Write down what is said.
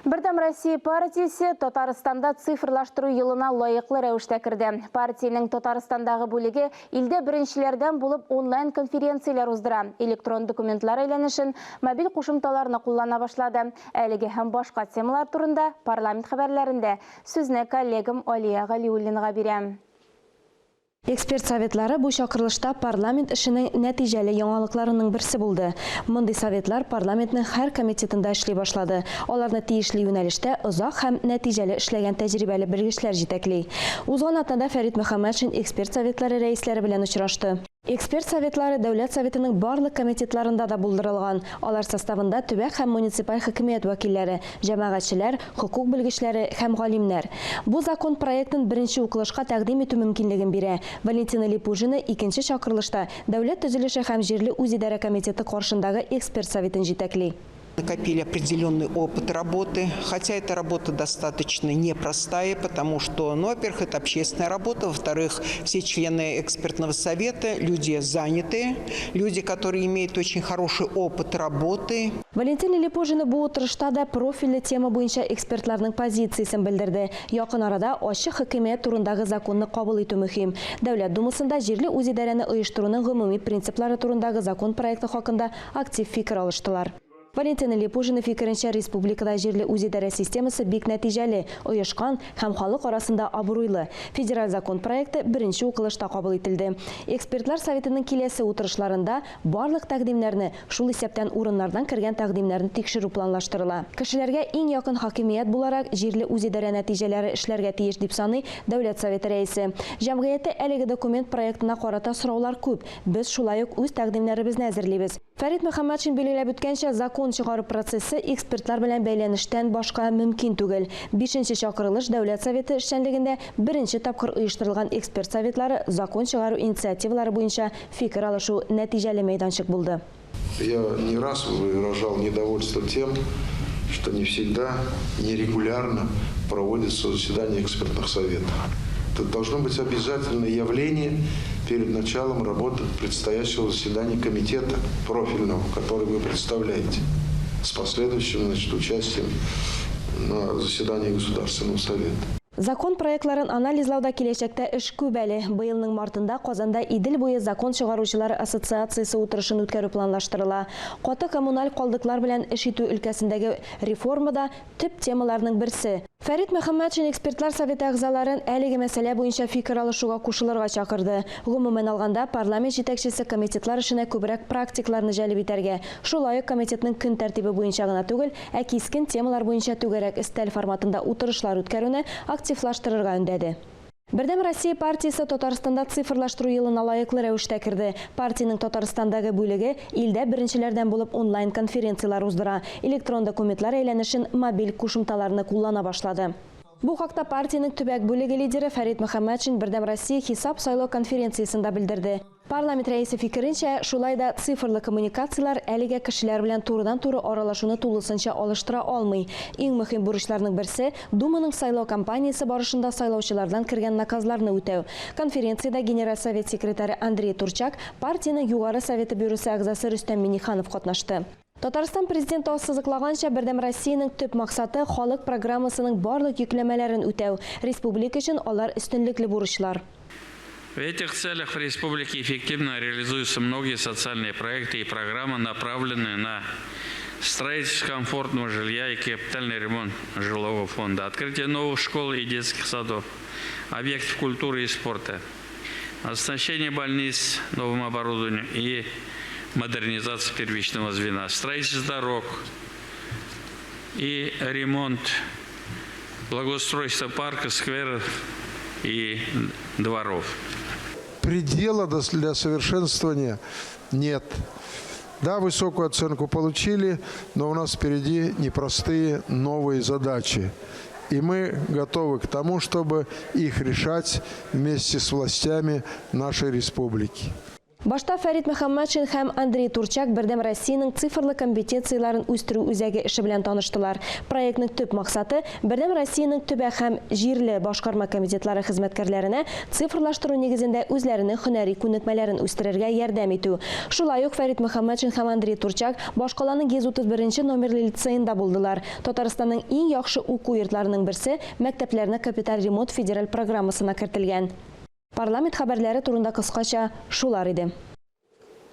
Бердәм Россия партиясе Татарстанда цифрлаштыру елына лаеклы рәвештә керде. Партиянең Татарстандагы бүлеге илдә беренчеләрдән булып онлайн конференцияләр уздыра, электрон документлар әйләнешен, мобиль кушымталарны куллана башлады. Әлеге һәм башка темалар турында парламент хәбәрләрендә сүзне коллегам Алия Галиуллинага бирәм. Эксперт советлары бу чакырылышта парламент эшенең нәтиҗәле яңалыкларының берсе булды. Мондый советлар парламентның һәр комитетында эшли башлады. Аларны тиешле юнәлештә озак һәм нәтиҗәле эшләгән тәҗрибәле белгечләр җитәкли. Узган атнада Фәрит Мөхәммәтшин эксперт советлары рәисләре белән очрашты. Эксперт советлары Дәүләт Советының барлык комитетларында да булдырылган. Алар составында төбәк һәм муниципаль хакимият вәкилләре, җәмәгатьчеләр, хокук белгечләре һәм галимнәр. Бу закон проектын беренче укылышка тәкъдим итү мөмкинлеген бирә. Валентина Липужина икенче чакырылышта Дәүләт төзелеше һәм җирле үзидарә комитеты каршындагы эксперт советын җитәкли. Накопили определенный опыт работы, хотя эта работа достаточно непростая, потому что, ну, во-первых, это общественная работа, во-вторых, все члены экспертного совета, люди занятые, люди, которые имеют очень хороший опыт работы. Валентина Липужина бу утырышта да профильле тема буенча экспертларның позициясен белдерде. Якын арада ачык хакимият турындагы законны кабул итү мөһим. Дәүләт Думасында җирле үзидарәне оештыруның гомуми принциплары турындагы закон проекты хакында актив фикер алыштылар. Валентина Липужина фикеренчә, республикада җирле үзидарә системасы бик нәтиҗәле, оешкан һәм халык арасында абруйлы. Федераль закон проекты беренче укылышта кабул ителде. Экспертлар советының киләсе утырышларында барлык тәкъдимнәрне, шул исәптән урыннардан кергән тәкъдимнәрне тикшерү планлаштырыла. Кешеләргә иң якын хакимият буларак җирле үзидарә нәтиҗәләре эшләргә тиеш, дип саный Дәүләт Советы рәисе. Җәмгыятьтә әлеге документ проектына карата сораулар күп. Без шулай ук үз тәкъдимнәребезне әзерлибез. Фәрит Мөхәммәтшин билгеләп үткәнчә, закон чыгару процессы экспертлар белән бәйләнештән башка мөмкин түгел. Бишенче чакырылыш Дәүләт Советы эшчәнлегендә беренче тапкыр оештырылган эксперт советлары закон чыгару инициативалары буенча фикер алышу нәтиҗәле мәйданчык булды. Я не раз выражал недовольство тем, что не всегда, нерегулярно проводятся заседания экспертных советов. Это должно быть обязательное явление перед началом работы предстоящего заседания комитета профильного, который вы представляете, с последующим, значит, участием на заседании Государственного совета. Закон проектларын анализлауда киләчәктә эш күп әле. Быелның мартында Казанда Идел буе закон чыгаручылар ассоциациясе утырышын үткәрү планлаштырыла. Каты коммуналь калдыклар белән эш итү өлкәсендәге реформа да төп темаларның берсе. Фәрит Мөхәммәтшин экспертлар советы әгъзаларын әлеге мәсьәлә буенча фикер алышуга кушылырга чакырды. Гомумән алганда, парламент җитәкчесе комитетлар эшенә күбрәк практикларны җәлеп итәргә, шулай ук комитетның көн тәртибе буенча гына түгел, ә кискен темалар буенча түгәрәк өстәл форматында утырышлар үткәрүне активлаштырырга өндәде. Бердәм Россия партиясе Татарстанда цифрлаштыру елына лаеклы рәвештә керде. Партиянең Татарстандагы бүлеге илдә беренчеләрдән булып онлайн конференцияләр уздыра, электрон документлар әйләнешен мобиль кушымталарны куллана башлады. Бу хакта партиянең төбәк бүлеге лидеры Фәрит Мөхәммәтшин Бердәм Россия хисап-сайлау конференциясендә белдерде. Парламент рәисе фикеренчә, шулай да цифрлы коммуникацияләр әлегә кешеләр белән турыдан-туры аралашуны тулысынча алыштыра алмый. Иң мөһим бурычларның берсе, Думаның сайлау кампаниясе барышында сайлаучылардан кергән наказларны үтәү. Конференциядә Генераль совет секретаре Андрей Турчак, партиянең Югары советы бюросы әгъзасы Рөстәм Миңнеханов катнашты. Татарстан Президенты ассызыклаганча, Бердәм Россиянең төп максаты, халык программасының барлык йөкләмәләрен үтәү. Республика өчен алар өстенлекле бурычлар. В этих целях в республике эффективно реализуются многие социальные проекты и программы, направленные на строительство комфортного жилья и капитальный ремонт жилого фонда, открытие новых школ и детских садов, объектов культуры и спорта, оснащение больниц новым оборудованием и модернизация первичного звена, строительство дорог и ремонт, благоустройство парка, скверов и дворов. Предела для совершенствования нет. Да, высокую оценку получили, но у нас впереди непростые новые задачи. И мы готовы к тому, чтобы их решать вместе с властями нашей республики. Башта Фәрит Мөхәммәтшин һәм Андрей Турчак Бердәм Россиянең цифрлы компетенцияләрен үстерү үзәге эше белән таныштылар. Проектның төп максаты, Бердәм Россиянең төбәк һәм җирле башкарма комитетлары хезмәткәрләренә цифрлаштыру нигезендә үзләренең һөнәри күнекмәләрен үстерергә ярдәм итү. Шулай ук Фәрит Мөхәммәтшин һәм Андрей Турчак башкаланың 131 нче номерлы лицеенда булдылар. Татарстанның иң яхшы уку йортларының берсе мәктәпләрне капиталь ремонт федераль программасына кертелгән. Парламент хәбәрләре турында кыскача шулар иде.